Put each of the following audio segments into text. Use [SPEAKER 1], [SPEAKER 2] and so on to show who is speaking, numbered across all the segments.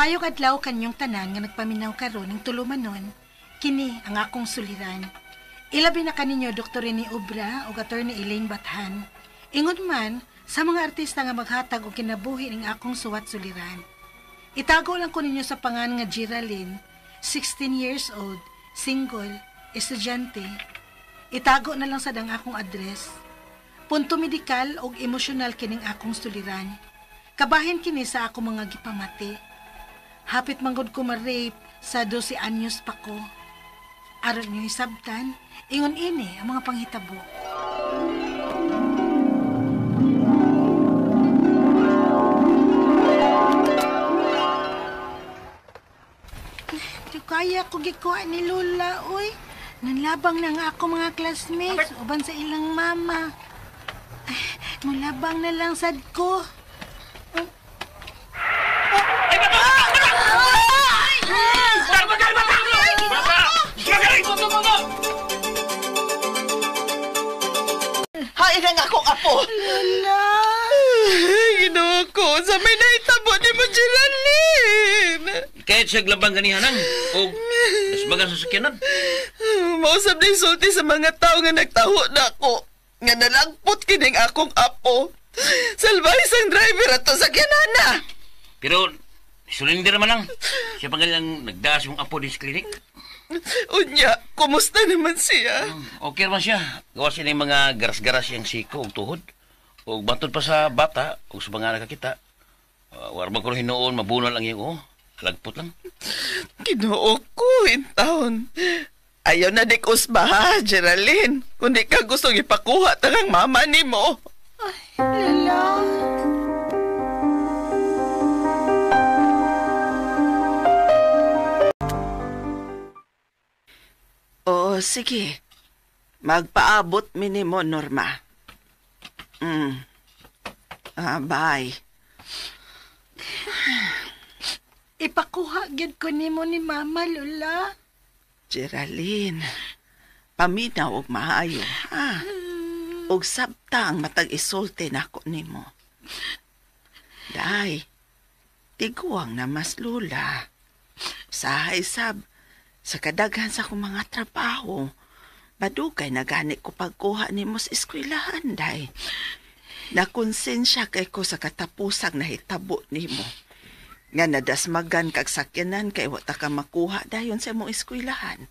[SPEAKER 1] Maayong adlaw kanyong tanan nga nagpaminaw karon ning tulumanon, kini ang akong suliran. Ilabi na kaninyo Dr. Rene Obra ug Attorney Elaine Bathan. Ingon man sa mga artista nga maghatag og kinabuhi ning akong suwat suliran. Itago lang ko ninyo sa pangan nga Geraldine, 16 years old, single, estudyante. Itago na lang sad ang akong address. Punto medikal og emosyonal kining akong suliran. Kabahin kini sa akong mga gipamati. Hapit manggod ko ma-rape sa 12 anyos pa ko. Aron niyo hisabtan, ingon ini ang mga panghitabo. Di kaya ko gikuha ni Lola, uy. Nanlabang na nga ako mga classmates, uban sa ilang mama. Ay, mulabang na lang sad ko.
[SPEAKER 2] Hain ang akong apo.
[SPEAKER 1] Lola!
[SPEAKER 2] Ginoo ko, sa may nahitabo ni mo, Geraldine.
[SPEAKER 3] Kahit siya glabang ganihanan o nasbagan sa sakyanan.
[SPEAKER 2] Mausap na sulti sa mga tao nga nagtaho na ako. Nga nalangpot kining akong apo. Salbahis ang driver at sakyanan na.
[SPEAKER 3] Pero, sulinder man lang. Siya pa lang nagdaas yung apo din sa klinik.
[SPEAKER 2] Unya, kumusta naman siya?
[SPEAKER 3] Okay naman siya. Gawa siya ng mga garas-garas siyang siko o tuhod. O bantod pa sa bata o sa mga nakakita. Warman ko hinuon, mabunol ang iyong lagpot lang.
[SPEAKER 2] Ginoo ko, in taon. Ayaw na di kusba ha, Geraldine. Kung di ka gustong ipakuha tangang mama ni mo.
[SPEAKER 1] Ay, Lola.
[SPEAKER 2] Oo, sige. Magpaabot minimo, Norma. Bye.
[SPEAKER 1] Ipakuha gyud ko nimo ni Mama, Lola.
[SPEAKER 2] Geraldine, paminaw og maayo, ha? Og sabta ang matag isulti nako nimo. Day, tiguang na mas Lola. Sahay sab, sa kadaghan sa akong mga trabaho, madugay na gani ko pagkuha nimo sa eskwelahan, day. Nakonsensya kay ko sa katapusang nahitabo nimo. Nga nadasmagan kag sakyanan kay wa ta ka makuha dayon sa imong eskwelahan.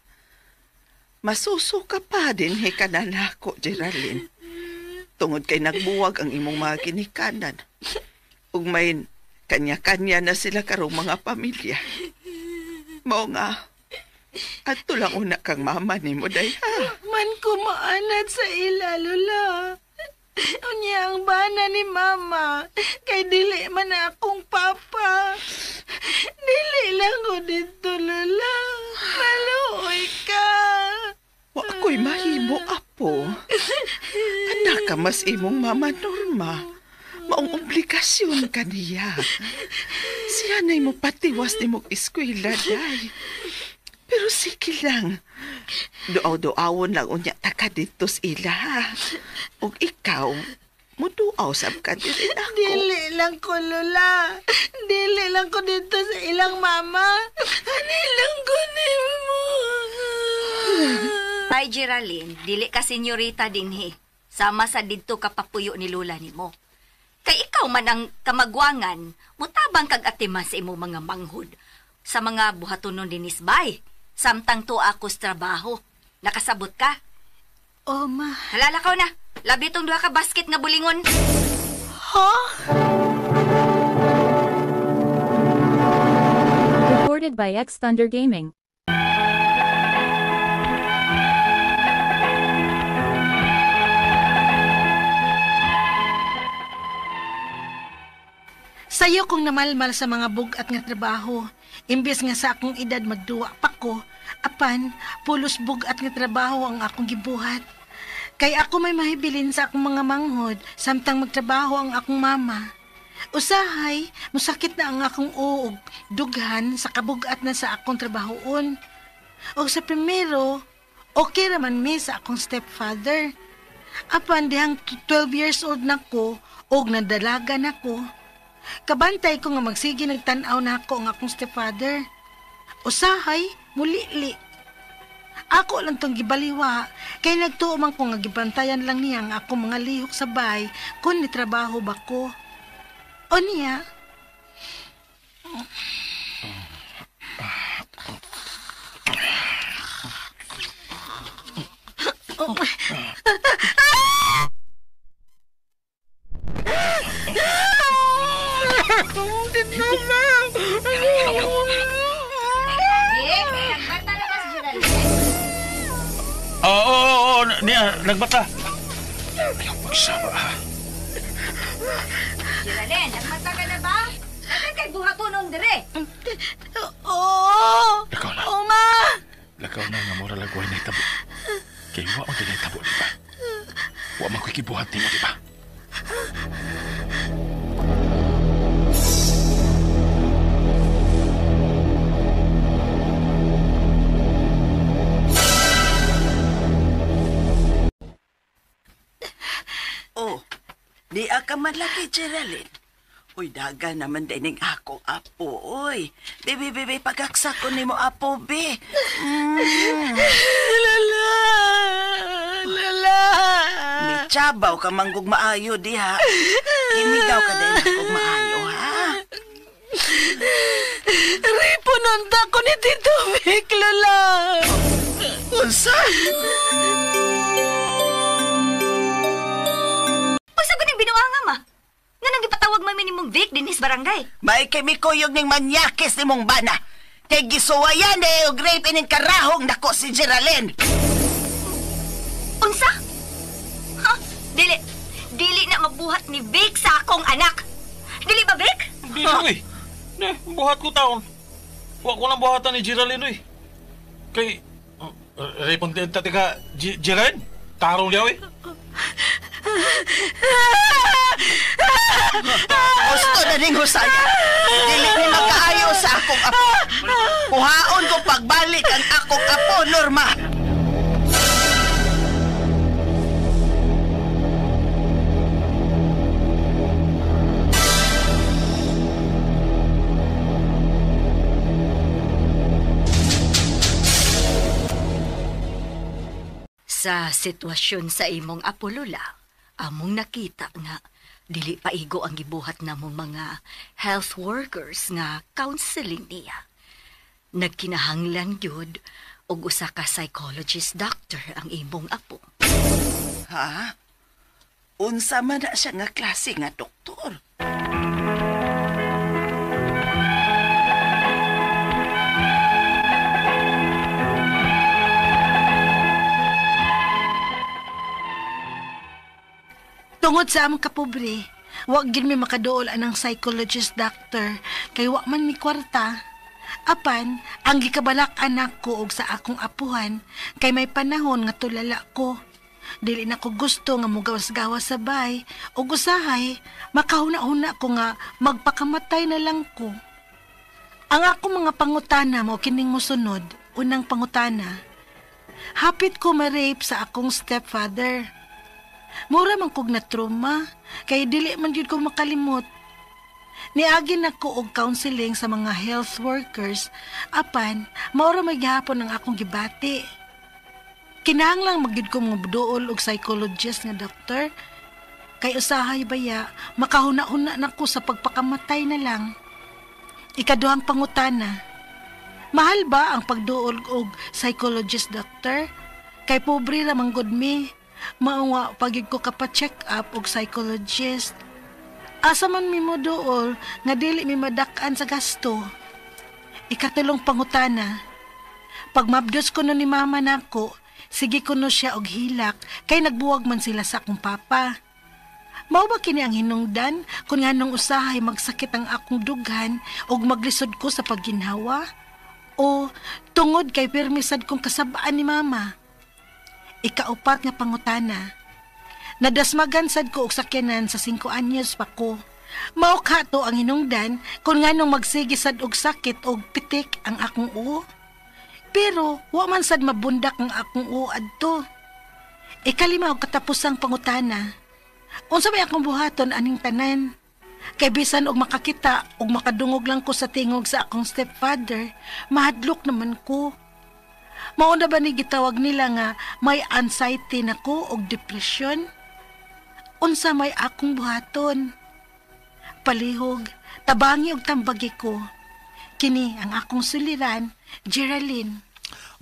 [SPEAKER 2] Masuso ka pa din he ka na nako, Geraldine. Tungod kay nagbuwag ang imong mga ginikanan. Ug may kanya-kanya na sila karong mga pamilya. Mao nga, adto lang una kang mama nimo day ha.
[SPEAKER 1] Man ko maanad sa ila, Lola. Unya ang bana ni Mama, kay dili man akong papa. Dili lang ko dito, Lola. Maluoy ka.
[SPEAKER 2] Wa ko'y mahimo, apo. Anak ka mas imong mama, Norma. Maong obligasyon ka niya. Siya na'y mo patiwas ni mong eskwela, day. Pero sige lang. Duaw-duawon lang unya ta ka dito sa ila. Og ikaw, muduaw sab ka diri ako.
[SPEAKER 1] Dili lang ko, Lola. Dili lang ko dito sa ilang mama. Ani lang ko nimo.
[SPEAKER 4] Ay, Geraldine, dili ka senyorita dinhi. Sama sa didto ka papuyo ni Lola nimo. Kay ikaw man ang kamagwangan, mutabang kag atiman sa imong mga manghod. Sa mga buhatonon dinis bay. Samtang to ako sa trabaho. Nakasabot ka?
[SPEAKER 1] Oh, ma.
[SPEAKER 4] Halala ka na. Labi tong duha ka basket nga bulingon.
[SPEAKER 1] Ha?
[SPEAKER 5] Recorded by X Thunder Gaming.
[SPEAKER 1] Sayo kong namalmal sa mga bugat nga trabaho. Imbes nga sa akong edad magduwa pa ko, apan pulos bugat nga trabaho ang akong gibuhat. Kay ako may mahibilin sa akong mga manghod samtang magtrabaho ang akong mama. Usahay, musakit na ang akong uog, dughan sa kabugat na sa akong trabahoon. Og sa primero, okay raman mi sa akong stepfather. Apan dihang 12 years old na ko, og nadalaga na ko, Kabantay ko nga magsige nagtan-aw na ako ang akong stepfather. Usahay, mulili. Ako lang tong gibaliwa, kay nagtuo man ko nga gibantayan lang niya ang akong mga lihok sa bay kung nitrabaho ba ko. O niya? Oh.
[SPEAKER 3] Oo, niya, nagbata.
[SPEAKER 6] Ayaw pagsama, ha?
[SPEAKER 4] Geraldine, nagbata ka na ba? Dagan kay buhatonon dire.
[SPEAKER 1] Oo.
[SPEAKER 6] Lakaw na.
[SPEAKER 1] Oo, ma.
[SPEAKER 6] Lakaw na nga mura lagway na itabo. Kay wa man kay itabo, di ba? Wa man ko'y kibuhat nimo, di ba?
[SPEAKER 2] Oh, di ka man lagi, Geraldine. Uy, daga naman din ang akong apo, uy. Bebe, bebe, pagaksa ko ni mo apo, be.
[SPEAKER 1] Lala! Lala!
[SPEAKER 2] Michabaw ka manggug maayo, diha. Gimigaw ka din akong maayo, ha?
[SPEAKER 1] Ripo nanda ko ni Tito Vic, Lola!
[SPEAKER 2] Unsa?
[SPEAKER 4] Unsa ko ning binuanga, ma? Nga nang gipatawag man mi nimong Vic dinhis barangay.
[SPEAKER 2] May kemikuyog ning manyakis ni mong bana. Kay gisuwayan og rape ining karahong nako si Geraldine.
[SPEAKER 4] Unsa? Ha? Dili. Dili na mabuhat ni Vic sa akong anak. Dili ba, Vic?
[SPEAKER 7] Dili, uy. Ne, buhat ko taon. Wa ko lang buhatan ni Geraldine, uy. Kay, rape ang ta tika, Geraldine? Tarong liyaw, eh.
[SPEAKER 2] Gusto na ning husaya. Dili ni makaayo sa akong apo. Kuhaon ko pagbalik ang akong apo, Norma.
[SPEAKER 4] Sa sitwasyon sa imong apo, Lola, among nakita nga dili paigo ang gibuhat namong mga health workers nga counseling niya. Nagkinahanglan gyud og usa ka psychologist doctor ang imong apo.
[SPEAKER 2] Ha? Unsa man na siya nga klase nga doktor?
[SPEAKER 1] Tungod sa among kapobre, wa gid mi makaduol anang psychologist doctor kay wa man mi kwarta. Apan, ang gikabalak anak ko og sa akong apuhan kay may panahon nga tulala ko. Dili na ko gusto nga mugawas-gawas sa bay ug usahay makahuna-huna ko nga magpakamatay na lang ko. Ang akong mga pangutana mo kining mosunod, unang pangutana. Hapit ko ma-rape sa akong stepfather. Mura man kog na trauma, kay dili man gyud ko makalimot. Niagi na ko og counseling sa mga health workers, apan maura may gihapon ang akong gibati. Kinahanglan magyud ko moduol og psychologist nga doktor, kay usahay baya makahuna-huna na ko sa pagpakamatay na lang. Ikaduhang pangutana, mahal ba ang pagduol og psychologist doctor? Kay pobre ra man gud mi. Maunga pagyud ko kapa-check up og psychologist. Asa man mi mo duol nga dili mi madak-an sa gasto. Ikatulong pangutana, pagmabdos ko no ni mama nako, sige ko no siya og hilak kay nagbuwag man sila sa akong papa. Mao ba kini ang hinungdan kung nganong usahay magsakit ang akong dughan og maglisod ko sa pagginhawa? O tungod kay pirmisad kong kasabaan ni mama? Ikaupat nga pangutana, nadasmagan sad ko og sakyanan sa 5 anyos pa ko. Mao ka to ang hinungdan kung nganong magsige sad og sakit og pitik ang akong uo. Pero wa man sad mabundak ang akong uo adto. Ikalima og katapusang pangutana, unsa may akong buhaton aning tanan? Kay bisan og makakita og makadungog lang ko sa tingog sa akong stepfather, mahadlok naman ko. Mao na ba ni gitawag nila nga may anxiety na ko og depression? Unsa may akong buhaton? Palihog, tabangi og tambagi ko. Kini ang akong suliran, Geraldine.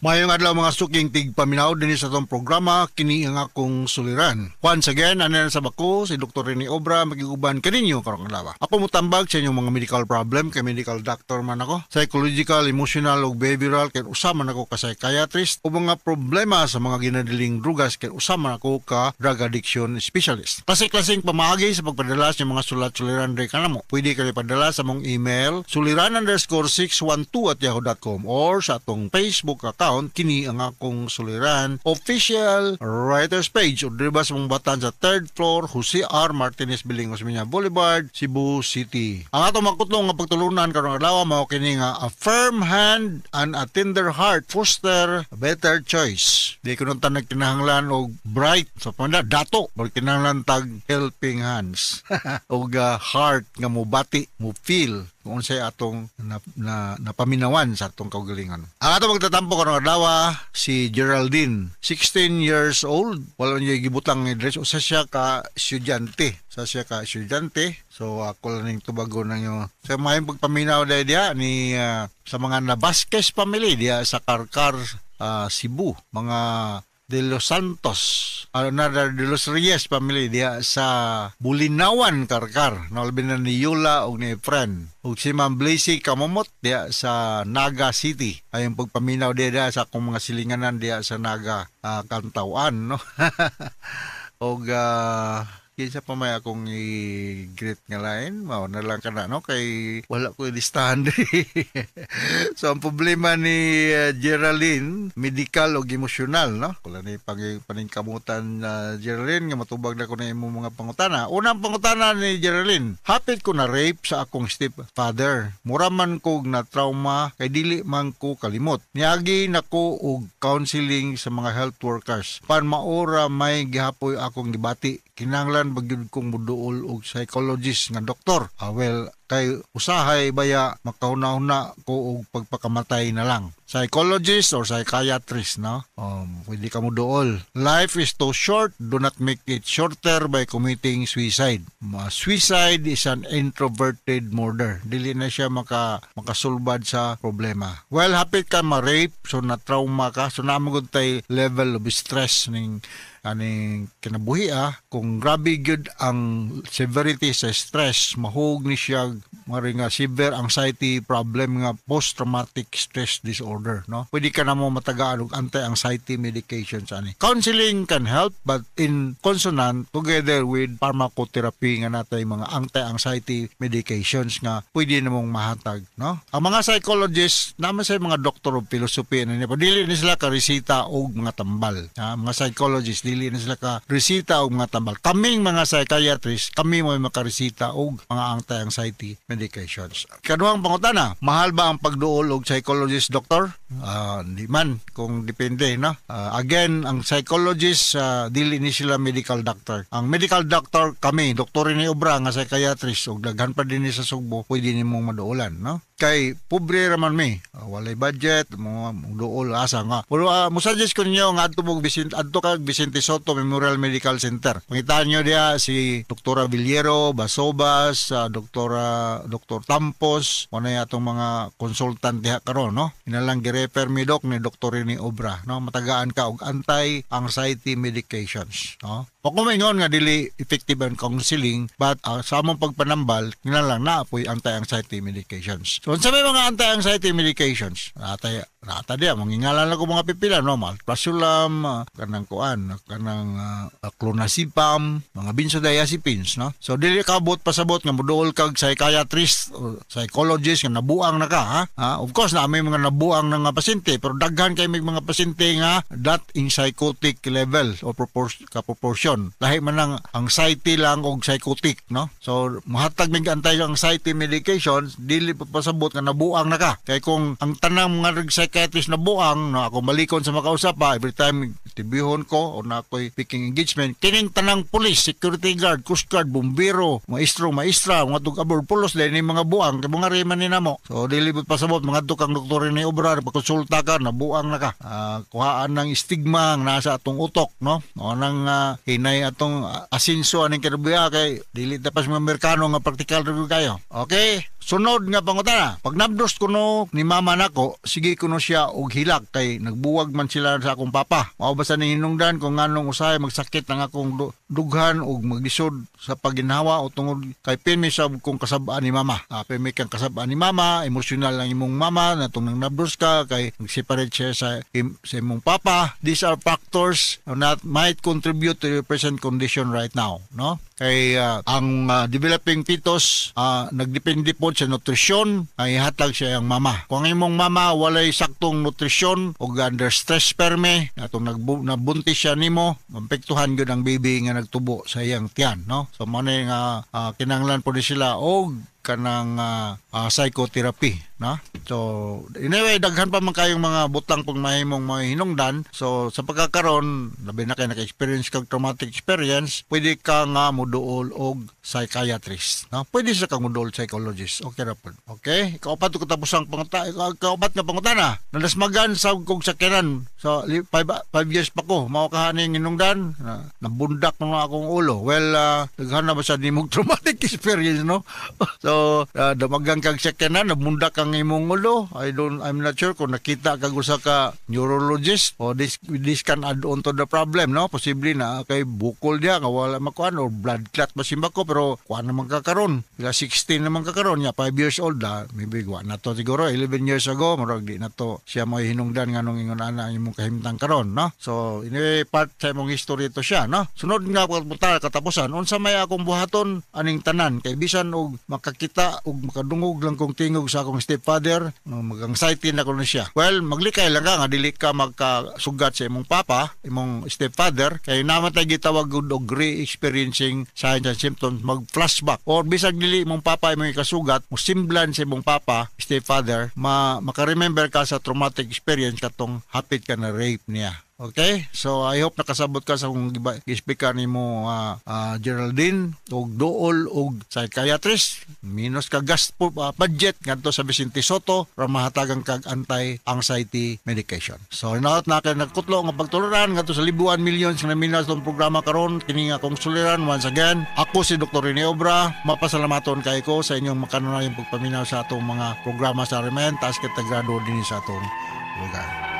[SPEAKER 8] Maayong adlaw, mga suking tigpaminaw dinhi sa atong programa, "Kini ang Akong Suliran." Once again, ano sa bako si Dr. Rene Obra, makiguban kaninyo karong adlaw. Ako mutambag sa inyong mga medical problem kay medical doctor man ako. Psychological, emotional ug behavioral kay usa man ako ka psychiatrist, o mga problema sa mga ginadiling drugas kay usa man ako ka drug addiction specialist. Klase-klaseng pamaagi sa pagpadala sa inyong mga sulat suliran diri kanamo. Pwede kayo padala sa among email suliran_612@yahoo.com or sa atong Facebook account, "Kini ang Akong Suliran Official Writers Page, o diri ba sa mong batan sa third floor, Jose R. Martinez Building, Osmeña Boulevard, Cebu City. Ang atong makutlong nga pagtulunan karong adlaw mao kini nga "A firm hand and a tender heart foster a better choice." Di kuno ta nagkinahanglan og bright sa panda dato, kinahanglan tag helping hands og heart nga mobati, mo feel kung unsay atong na napaminawan sa atong kaugalingon. Ang atong magtatampo karong adlaw si Geraldine, 16 years old. Wala niya gibutang address, usa siya ka estudyante. Usa siya ka estudyante. So ako lang ning tubagon ninyo. Sa maayong pagpaminaw dahil diha ni sa mga Nabasquez family diha sa Carcar, Cebu. Mga De Los Santos, another De Los Reyes family diha sa Bulinawan, Carcar. Nalbi na ni Yula ug ni Efren. Ug si Ma'am Blazy Kamomot diha sa Naga City. Ayong pagpaminaw diha sa akong mga silinganan diha sa Naga, Kantawan, no? Og kinsa pa may akong i-greet nga lain, mao na lang kana, no, kay wala ko listahan diri. So ang problema ni Geraldine, medical o emosyonal, no? Wala ni pag paningkamutan na Geraldine nga matubag na ko na imong mga pangutana. Unang pangutana ni Geraldine: "Hapit ko na rape sa akong stepfather. Mura man ko na trauma kay dili man ko kalimot. Niagi na ko og counseling sa mga health workers. Pan maora may gihapoy akong gibati. Kinahanglan ba gyud kong muduol og psychologist nga doktor? Ah, well, kay usahay baya makahuna-huna ko og pagpakamatay na lang." Psychologist or psychiatrist, no? Pwede ka mo duol. Life is too short. Do not make it shorter by committing suicide. Suicide is an introverted murder. Dili na siya makasulbad sa problema. Well, hapit ka ma-rape, so na trauma ka, so naa man gud tay level of stress ning aning kinabuhi ah. Kung grabe gyud ang severity sa stress, mahug ni siya mari nga severe anxiety problem nga post-traumatic stress disorder, no? Pwede ka na mo matagaan og anti-anxiety medications ani. Counseling can help, but in consonant together with pharmacotherapy nga natay mga anti-anxiety medications nga pwede na mong mahatag, no? Ang mga psychologists naman sa mga doctor of philosophy ani, dili ni sila ka resita og mga tambal, ha? Mga psychologists, dili na sila ka resita og mga tambal. Kaming mga psychiatrists, kami mo makaresita og mga anti-anxiety medications. Kaduhang pangutana: "Mahal ba ang pagduol og psychologist, doctor?" Di man, kung depende, no? Again, ang psychologist, dili ni sila medical doctor. Ang medical doctor kami, Doktor ni Obra nga psychiatrist og daghan pa din ni sa Sugbo, pwede nimong maduolan, no? Kay pobre raman mi, walay budget, mo duol asa nga. Pero musuggest ko ninyo nga adto mo Vicente, adto kag Vicente Sotto Memorial Medical Center. Pangitaan nyo diha si Doktora Villero, Basobas, Doktora Dr. Tampos, mo na atong mga consultant diha karon, no? Inalang girefer mi, dok, ni Dr. ni Obra, no? Matagaan ka og anti-anxiety medications, no? Wa ko maingon nga dili effective ang counseling, but sa among pagpanambal kinahanglan na apoy anti-anxiety medications. So unsa may mga anti-anxiety medications? Natay nata diya mangingalan lang ko mga pipila, no? Alprazolam, kanang kuan, kanang clonazepam, mga benzodiazepines, no? So dili kabot pasabot nga moduol kag psychiatrist or psychologist nga nabuang na ka, ha? Ha? Of course na may mga nabuang na nga pasyente, pero daghan kay may mga pasyente nga that in psychotic level or ka proportion. medication. Lahi man ang anxiety lang og psychotic, no? So mohatag mig anti-anxiety medication, dili pa pasabot nga nabuang na ka. Kay kung ang tanang mga psychiatrist na buang, no, ako malikon sa makausap pa, every time tibihon ko o na ako'y speaking engagement, kining tanang police, security guard, coast guard, bumbero, maestro, maestra, mga tug-abor, pulos, dahil ni mga buang, kay mga reman ni namo. So dili pa pasabot, mga kang doktor ni Obrar, pagkonsulta ka, nabuang na ka. Kuhaan ng stigma ang nasa atong utok, no? O nang hinay atong asinso aning kinabuya kay dili ta pas mga Amerikano nga praktikal ra kayo. Okay? Sunod nga pangutana. Pag nabdos kuno ni mama nako, sige kuno siya og hilak kay nagbuwag man sila sa akong papa. Mao ba sa ning hinungdan kung nganong usahay magsakit ang akong dughan og maglisod sa paginhawa o tungod kay pirmi sab kong kasab-an ni mama. Pirmi kang kasab-an ni mama, emosyonal ang imong mama na tung nabdos ka kay nagseparate siya sa imong papa. These are factors that might contribute to your present condition right now, no? Kay ang developing fetus nagdepende po sa nutrisyon ay hatag siya ang mama. Kung ang imong mama walay saktong nutrisyon o under stress perme atong nabuntis siya nimo, maapektuhan gyud ang baby nga nagtubo sa iyang tiyan, no? So mo na nga kinahanglan po ni sila og kanang psychotherapy, no? So anyway, daghan pa man kayong mga butang pong mahimong mga hinungdan. So sa pagkakaron, labi na kay naka-experience kag traumatic experience, pwede ka nga moduol og psychiatrist, no? Pwede sa kang moduol psychologist. Okay ra pod. Okay? Ikaupat ko tapos ang ikaupat nga pangutana. Nadasmagan sa kog sakyanan. So 5 years pa ko mao kahaning hinungdan, nabundak na akong ulo. Well, daghan na ba sa nimog traumatic experience, no? So damagan kag sakyanan, nabundak ang imong ulo. I'm not sure kung nakita kag usa ka neurologist o this can add on to the problem, no? Posible na kay bukol diya nga wala makuan or blood clot ba simba ko, pero kuan naman ka karon. Ila 16 naman ka karon nya, 5 years old na, maybe wa na to siguro 11 years ago, murag di na to siya mo hinungdan nganong ingon ana ang imong kahimtang karon, no? So anyway, part sa imong history to siya, no? Sunod nga pagpunta katapusan, unsa may akong buhaton aning tanan kay bisan og makakita og makadungog lang kong tingog sa akong stepfather, mag-anxiety na ko na siya. Well, maglikay lang ka nga dili ka magkasugat sa imong papa, imong stepfather, kay namatay gitawag og re-experiencing signs and symptoms, mag-flashback. Or bisag dili imong papa imong ikasugat, musimblan sa imong papa, stepfather, maka-remember ka sa traumatic experience katong hapit ka na rape niya. Okay? So I hope nakasabot ka sa kung gi-speak nimo Geraldine og duol og psychiatrist, minus ka gas po, budget ngadto sa Vicente Sotto para mahatagan kag anti-anxiety medication. So inaot na kay nagkutlo nga pagtuluran ngadto sa libuan millions nga naminaw sa programa karon kini nga akong suliran. Once again, ako si Dr. Rene Obra, mapasalamaton kay ko sa inyong makanunayong pagpaminaw sa atong mga programa sa RMN, taas kita grado dinhi sa atong lugar.